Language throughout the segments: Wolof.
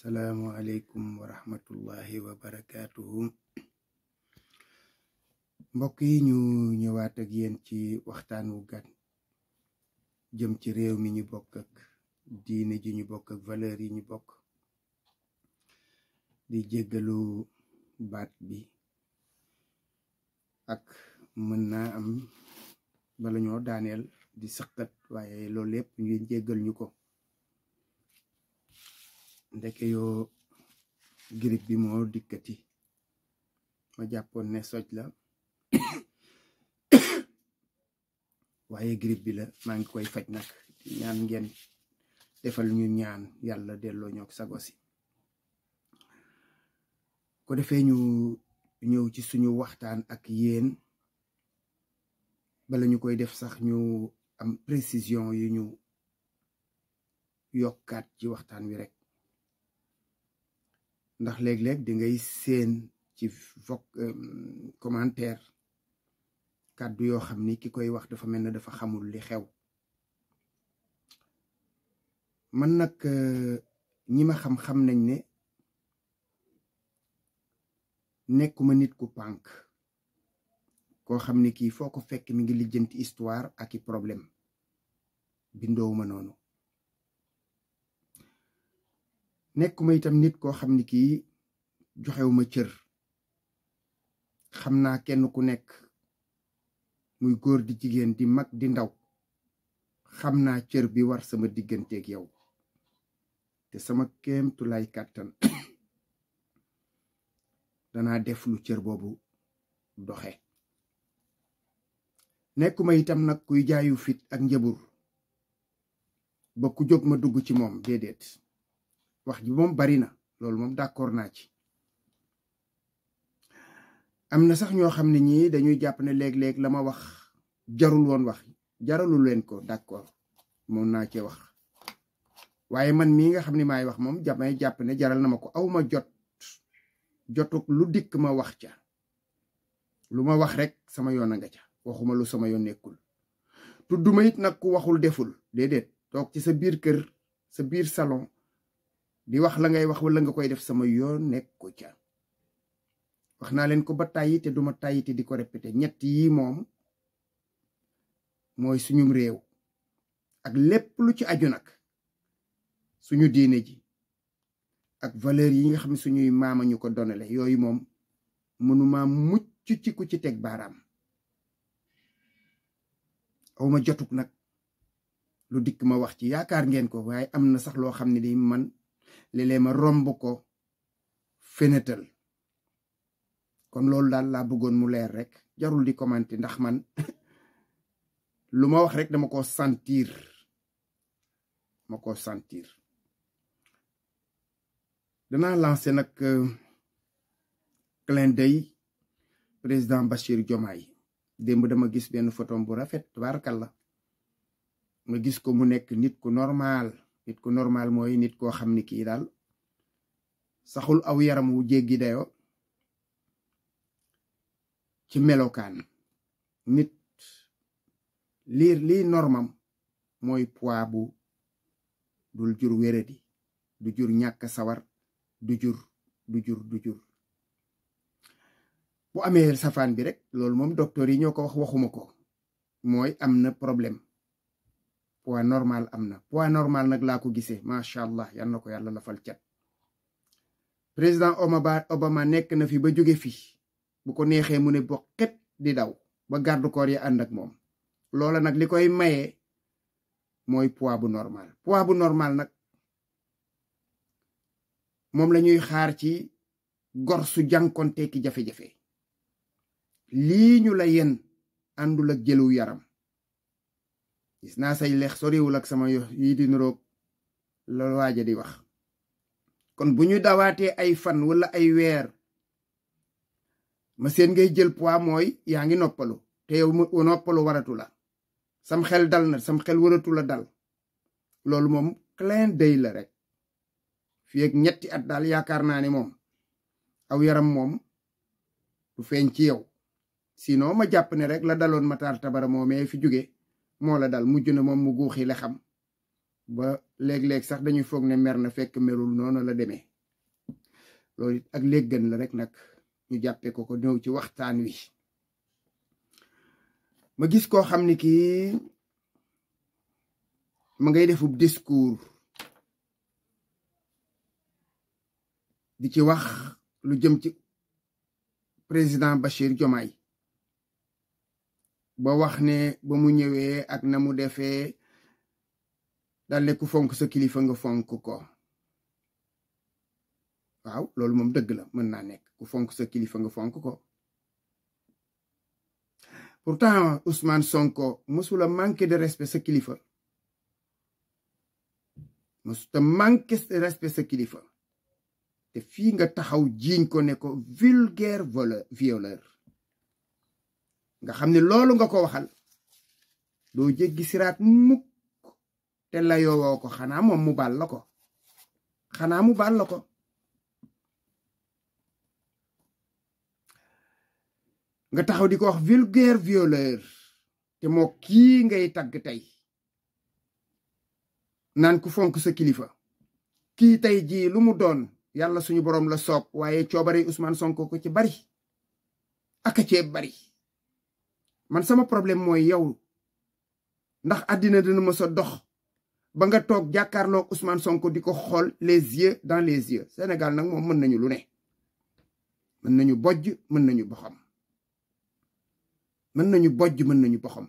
asalaamualeykum wa rahmatullahi wa barakaatuhu. Mbokk yi ñu ñëwaat ak yéen ci waxtaan wu gàtt jëm ci réew mi ñu bokk ak diine ji ñu bokk ak valeur yi ñu bokk. di jéggalu baat bi ak mën naa am bala ñoo daaneel di sëqat, waaye loolu lépp ñu jéggal ñu ko. ndeke yoo grippe bi moo dikkati, ma jàppoon ne soj la waaye grippe bi la. maa ngi koy faj nag, ñaan ngeen defal ñu ñaan yàlla delloo ñook sago si. ko defee ñu ñëw ci suñu waxtaan ak yéen. bala ñu koy def sax ñu am précision yu ñu yokkaat ci waxtaan wi rek, ndax léeg-léeg di ngay seen ci commentaire kàddu yoo xam ni ki koy wax dafa mel ne dafa xamul li xew. man nag ñi ma xam-xam nañ ne nekkuma nit ku pànk, koo xam ni kii foo ko fekk mi ngi lijjanti histoire ak i problème. bindoowuma noonu. nekkuma itam nit koo xam ni kii joxewuma cër. xam naa kenn ku nekk, muy góor di jigéen, di mag di ndaw, xam naa cër bi war sama digganteeg yow, te sama kéemtulaay kàttan danaa def lu cër boobu doxe. nekkuma itam nag kuy jaayu fit ak njëbur ba ku jóg ma dugg ci moom, déedéet. wax ji moom bari na, loolu moom d'accord naa ci. am na sax ñoo xam ne ñii dañuy jàpp ne léeg-léeg la ma wax jarul woon wax, jaralul leen ko, d'accord, moom naa cee wax. waaye man mii nga xam ne maay wax moom damay jàpp ne jaral na ma ko. aw ma jotuk lu dikk ma wax ca. lu ma wax rek sama yoon a nga ca, waxuma lu sama yoon nekkul. tudduma it nag ku waxul deful, déedéet. toog ci sa biir kër, sa biir salon di wax la ngay wax wala nga koy def, sama yoon nekk ko ca. wax naa leen ko ba tàyyi te duma tàyyi te di ko répété. ñett yi moom mooy suñum réew ak lépp lu ci aju nag, suñu diine ji ak valeur yi nga xam ne suñuy maama ñu ko donale. yooyu moom mënuma mucc ci ku ci teg baaraam. awma jotuk nag lu dikk ma wax ci. yaakaar ngeen ko, waaye am na sax loo xam ne di man léeg-léeg ma romb ko fenetal. kon loolu daal laa bëggoon mu leer rek, jarul di commenter, ndax man lu ma wax rek dama ko sentir. danaa lancer nag clin d'œil président Bachir Diomaye. démb dama gis benn photom bu rafet, tabarakallah. ma gis ko mu nekk nit ku normal. nit ku normal mooy nit koo xam ni kii daal saxul aw yaram wu jéggi dayo ci melokaan. nit lii normam mooy poids bu dul jur wéradi, du jur ñàkk sawar, du jur bu amee safaan bi rek, loolu moom docteur yi ñoo ko wax, waxuma ko. mooy am na problème. poids normal am na. poids normal nag laa ko gisee, macha allah, yal na ko yàlla lafal cat. président Obama nekk na fi ba jóge fi, bu ko neexee mu ne bokket di daw ba garde corps yi ànd ak moom. loola nag li koy maye mooy poids bu normal. poids bu normal nag moom la ñuy xaar ci gor su jànkonte ki jafe-jafe. lii ñu la yen àndul ak jëlu yaram. gis naa say lex soriwul ak sama yi di niroog la waaja di wax. kon bu ñu dawaatee ay fan wala ay weer ma seen ngay jël poids, mooy yaa ngi noppalu, te yow noppalu waratu la. sam xel dal na, sam xel waratu la dal. loolu moom clin d'œil la rek. fii ak ñetti at daal yaakaar naa ne moom aw yaram moom du feeñ ci yow. sinon ma jàpp ne rek la daloon Matar Tabara moomee fi jóge moo la dal. mujj na moom mu guuxi la xam ba léeg-léeg sax dañuy foog ne mer na, fekk merul, noonu la demee. loolu it ak léeggan la rek nag ñu jàppee ko ñëw ci waxtaan wi. ma gis koo xam ni kii ma ngay defub discours di ci wax lu jëm ci président Bachir Diomaye ba wax ne ba mu ñëwee ak na mu defee dal ne ku fonk sa kilifa nga fonk ko. waaw loolu moom dëgg la, mën naa nekk ku fonk sa kilifa nga fonk ko. pourtant Ousmane Sonko mësula manqué de respect sa kilifa, mësuta manqué de respect sa kilifa, te fii nga taxaw jiiñ ko ne ko vulgaire violeur. nga xam ne loolu nga ko waxal doo jéggi siraat mukk te la yoowoo ko, xanaa moom mu baal la ko, xanaa mu baal la ko. nga taxaw di ko wax vulgaire violeur te moo kii ngay tagg tey naan ku fonk sa kilifa. kii tey jii lu mu doon yàlla suñu boroom la soob, waaye coobare Ousmane Sonko ko ci bari aka cee bari. man sama problème mooy yow ndax àddina dina mës a dox ba nga toog jàkkaarloo Ousmane Sonko di ko xool les yeux dans les yeux. Sénégal nag moom mën nañu lu ne, mën nañu bojj, mën nañu boxam, mën nañu bojj, mën nañu boxam,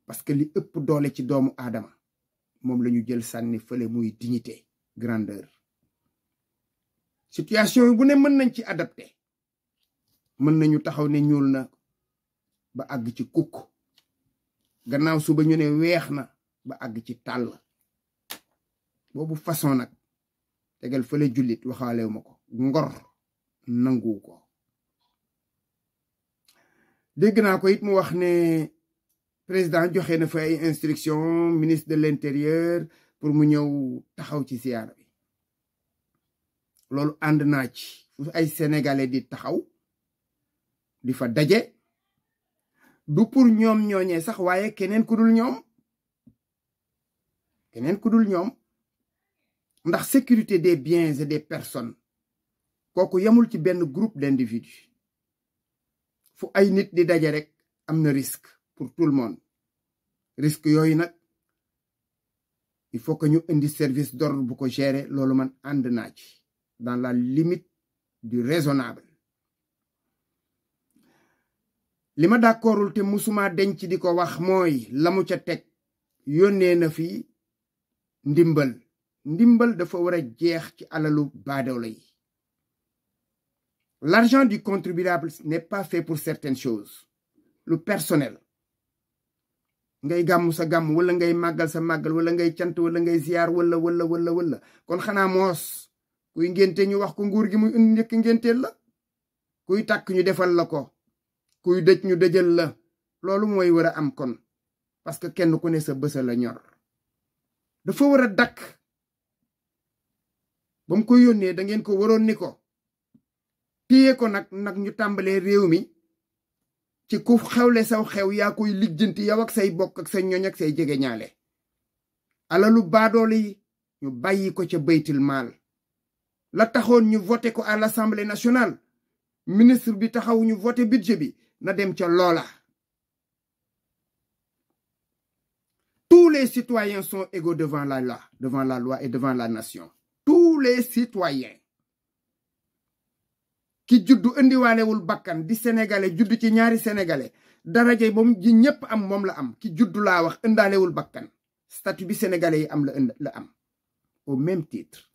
parce que li ëpp doole ci doomu aadama moom la ñu jël sànni fële, muy dignité, grandeur. situation yi bu ne mën nañ ci adapté, mën nañu taxaw ne ñuul na ba àgg ci kukk, gannaaw suba ñu ne weex na ba àgg ci tàll. boobu façon nag tegal fële jullit waxaalewu ma ko, ngor nangu ko. dégg naa ko it mu wax ne président joxe na fa ay instruction ministre de l'intérieur pour mu ñëw taxaw ci siyaara bi. loolu ànd naa ci, fu ay sénégalais di taxaw di fa daje, du pour ñoom ñooñee sax, waaye keneen ku dul ñoom, keneen ku dul ñoom. ndax sécurité des biens et des personnes kooku yamul ci benn groupe d'individus. fu ay nit di daje rek am na risque pour tout le monde. risque yooyu nag il faut que ñu indi service d'ordre bu ko gérer. loolu man ànd naa ci dans la limite du raisonnable. li ma d'accordul te musuma denc di ko wax mooy la mu ca teg yónnee na fi ndimbal. ndimbal dafa war a jeex ci alalu baadoolo yi. l'argent du contribuable n'est pas fait pour certaines choses. lu personnel, ngay gàmmu sa gàmm, wala ngay màggal sa màggal, wala ngay cant, wala ngay ziyaar, wala kon xanaa moos kuy ngénte ñu wax ko nguur gi muy indi njëkk ngénteel la, kuy tàkk ñu defal la ko, kuy dëj ñu dëjal la. loolu mooy war a am kon, parce que kenn ku ne sa bësa la ñor. dafa war a dakk. ba mu ko yónnee da ngeen ko waroon ni ko téye ko nag ñu tàmbalee réew mi ci ku xewle saw xew yaa koy lijjanti yow ak say bokk ak sa ñoñ ak say jege ñaale. alalu baadoole yi ñu bàyyi ko ca baytil maal. la taxoon ñu voté ko à l'Assemblée nationale, ministre bi taxaw ñu voté budget bi, na dem ca loola. tous les citoyens sont égaux devant la loi et devant la nation. tous les citoyens. ki juddu indiwaalewul bakkan di sénégalais, juddu ci ñaari sénégalais, daraje moom ji ñépp am moom la am. ki juddu laa wax indaalewul bakkan, statut bi sénégalais yi am la am au même titre.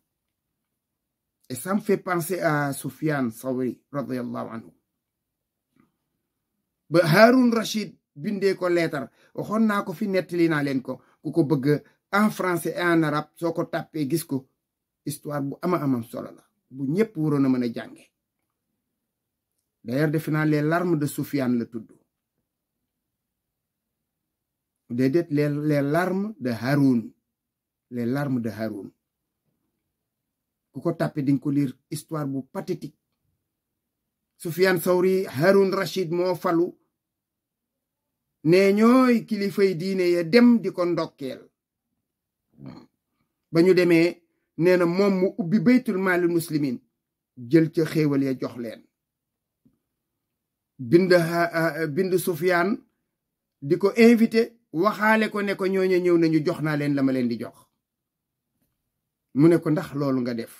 et ça me fait penser à Soufiane Sawri radiyallahu anhu. ba Haroun Rachid bindee ko leetar, waxoon naa ko fi, nettali naa leen ko, ku ko bëgg en français et en arabe soo ko tàppee gis ko. histoire bu amam solo la, bu ñépp waroon a mën a jànge. d'ailleurs defe naa les larmes de Soufiane la tudd. déedéet les larmes de Haroun. les larmes de Haroun. ku ko tàppee di nga ko lire, histoire bu pathétique. Soufiane Sawri, Haroun Rachid moo falu ne ñooy kilifay diine ya dem di ko ndokkeel. ba ñu demee nee na moom mu ubbi baytul maalil muslimin jël ca xéewal ya jox leen. bind Sufyaan di ko invité waxaale ko ne ko ñooñu ñëw nañu jox naa leen la ma leen di jox. mu ne ko ndax loolu nga def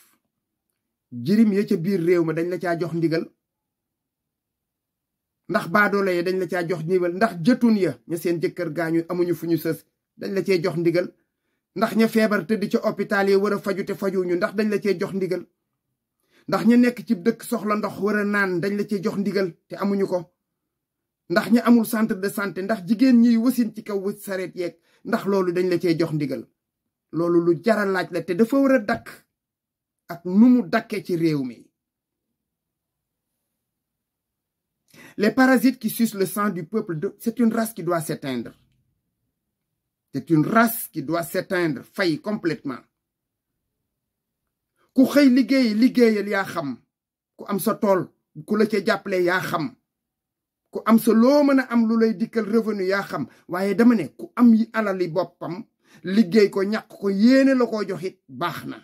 jirim ya ca biir réew ma dañ la caa jox ndigal, ndax baadoolo ya dañ la caa jox ndigal, ndax jëtun ya ña seen jëkkër gaañu amuñu fu ñu sës dañ la cee jox ndigal, ndax ña feebar tëdd ca hôpital yi war a faju te fajuñu ndax dañ la cee jox ndigal, ndax ña nekk ci dëkk soxla ndox war a naan dañ la cee jox ndigal te amuñu ko, ndax ña amul centre de santé, ndax jigéen ñiy wasin ci kaw wës sareet yeeg ndax loolu dañ la cee jox ndigal. loolu lu jara laaj la te dafa war a dakk ak nu mu dakkee ci réew mi. Les parasites qui sucent le sang du peuple, c'est une race qui doit s'éteindre. C'est une race qui doit s'éteindre, fay complètement. ku xëy liggéeyal yaa xam, ku am sa tool ku la ca jàppale yaa xam, ku am sa loo mën a am lu lay dikkal revenu yaa xam, waaye dama ne ku am yi alali boppam liggéey ko ñàkk ko yéene la koo joxit baax na,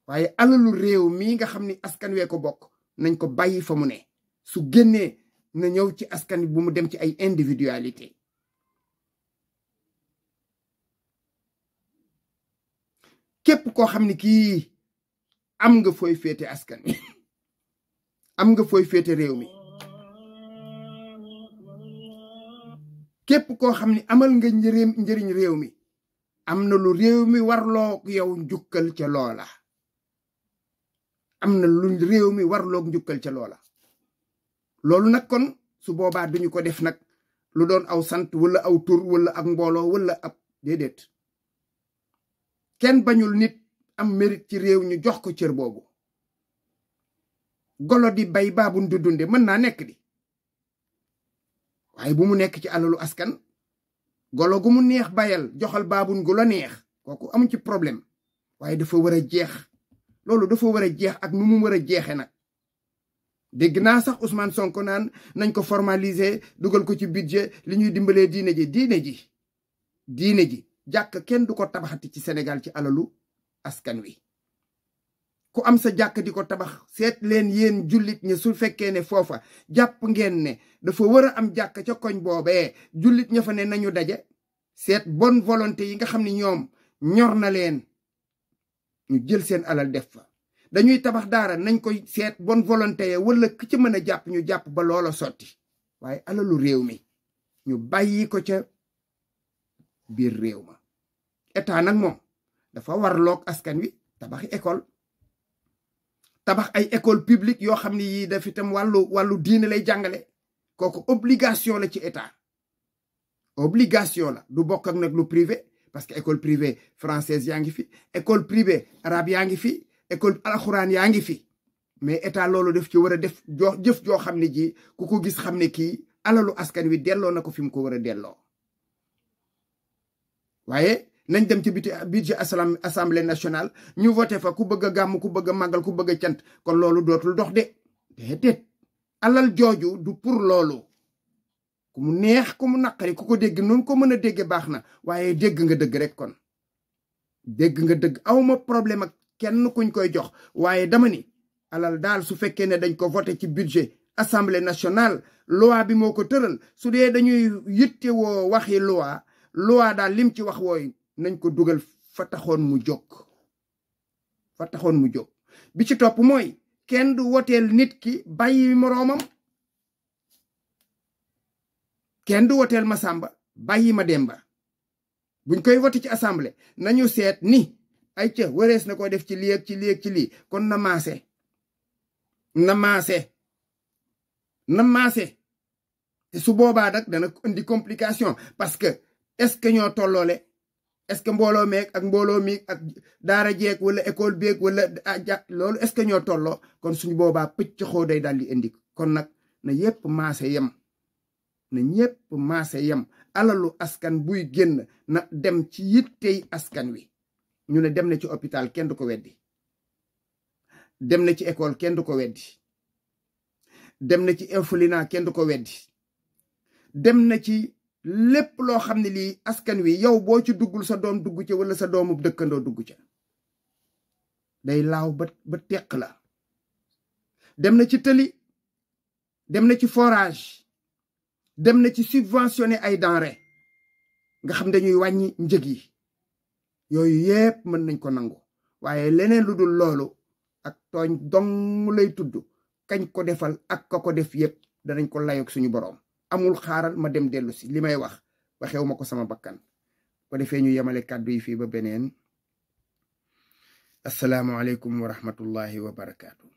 waaye alalu réew mii nga xam ni askan wee ko bokk nañ ko bàyyi fa mu ne, su génnee na ñëw ci askan bu mu dem ci ay individualité. képp koo xam ni kii am nga fooy féete askan wi am nga fooy féete réew mi, képp koo xam ni amal nga njëriñ réew mi, am na lu réew mi warloo yow njukkal ca loola, am na lu réew mi warloog njukkal ca loola. loolu nag kon su boobaa duñu ko def nag lu doon aw sant wala aw tur wala ak mbooloo wala ab déedéet. kenn bañul nit am mérite ci réew ñu jox ko cër boobu. golo di bay baabun du dunde mën naa nekk di, waaye bu mu nekk ci alalu askan. golo gu mu neex bayal joxal baabun gu la neex kooku amuñ ci problème, waaye dafa war a jeex. loolu dafa war a jeex ak nu mu war a jeexe nag. dégg naa sax Ousmane Sonko naan nañ ko formaliser dugal ko ci budget li ñuy dimbalee diine ji jàkk kenn du ko tabaxati ci Sénégal ci alalu askan wi. ku am sa jàkk di ko tabax seet leen yéen jullit ñi su fekkee ne foofa jàpp ngeen ne dafa war a am jàkk ca koñ boobee jullit ña fa ne nañu daje seet bonne volonté yi nga xam ne ñoom ñor na leen ñu jël seen alal def fa. dañuy tabax daara nañ koy seet bonne volonté ya wala ku ci mën a jàpp ñu jàpp ba loola sotti, waaye alalu réew mi ñu bàyyi ko ca biir réew ma. état nag moom dafa warloog askan wi tabaxi école, tabax ay école publique yoo xam ne yii daf itam wàllu diine lay jàngale. kooku obligation la ci état, obligation la. du bokk ak nag lu privé, parce que école privée française yaa ngi fi, école privée arabe yaa ngi fi, école alxuraan yaa ngi fi, mais état loolu def ci war a def jëf joo xam ne ji ku ko gis xam ne kii alalu askan wi delloo na ko fi mu ko war a delloo. waaye nañ dem ci budget assemblée nationale ñu voté fa ku bëgg a gàmm ku bëgg a màggal ku bëgg a cant, kon loolu dootul dox de déedéet. alal jooju du pour loolu. ku mu neex ku mu naqari ku ko dégg noonu ko mën a dégge baax na, waaye dégg nga dëgg rek. kon dégg nga dëgg, awma problème ak kenn kuñ koy jox, waaye dama ni alal daal su fekkee ne dañ ko voté ci budget assemblée nationale, loi bi moo ko tëral. su dee dañuy yitte woo waxi loi daal lim ci wax wooy nañ ko dugal fa taxoon mu jóg, bi ci topp mooy kenn du woteel nit ki bàyyi moroomam, kenn du woteel ma Sàmba bàyyi ma Demba. buñ koy voté ci assemblée nañu seet ni ay ca warees na ko def ci lii ak ci lii ak ci lii, kon na maase te su boobaa nag dana indi complication, parce que est-ce que ñoo tolloole, est-ce que mbooloo meeg ak mbooloo mi ak daara jeeg wala école beeg wala loolu est-ce que ñoo tolloo, kon suñu boobaa pëcc xoo day daal di indi. kon nag na ñépp maase yem, alalu askan buy génn na dem ci yittey askan wi. ñu ne dem na ci hôpital kenn du ko weddi, dem na ci école kenn du ko weddi, dem na ci orphelinat kenn du ko weddi, dem na ci lépp loo xam ne lii askan wi yow boo ci duggul sa doom dugg ca wala sa doomu dëkkandoo dugg ca, day laaw ba teq la. dem na ci tëli, dem na ci forage, dem na ci subventionné ay denrées nga xam dañuy wàññi njëg yi. yooyu yépp mën nañ ko nangu, waaye leneen lu dul loolu ak tooñ dong lay tudd. kañ ko defal ak ka ko def yépp danañ ko layoog suñu boroom. amul xaaral ma dem dellu si li may wax waxewu ma ko sama bakkan. ko defee ñu yemale kàddu yi fii ba beneen. assalaamu aleykum wa rahmatullahi wa barakaatu.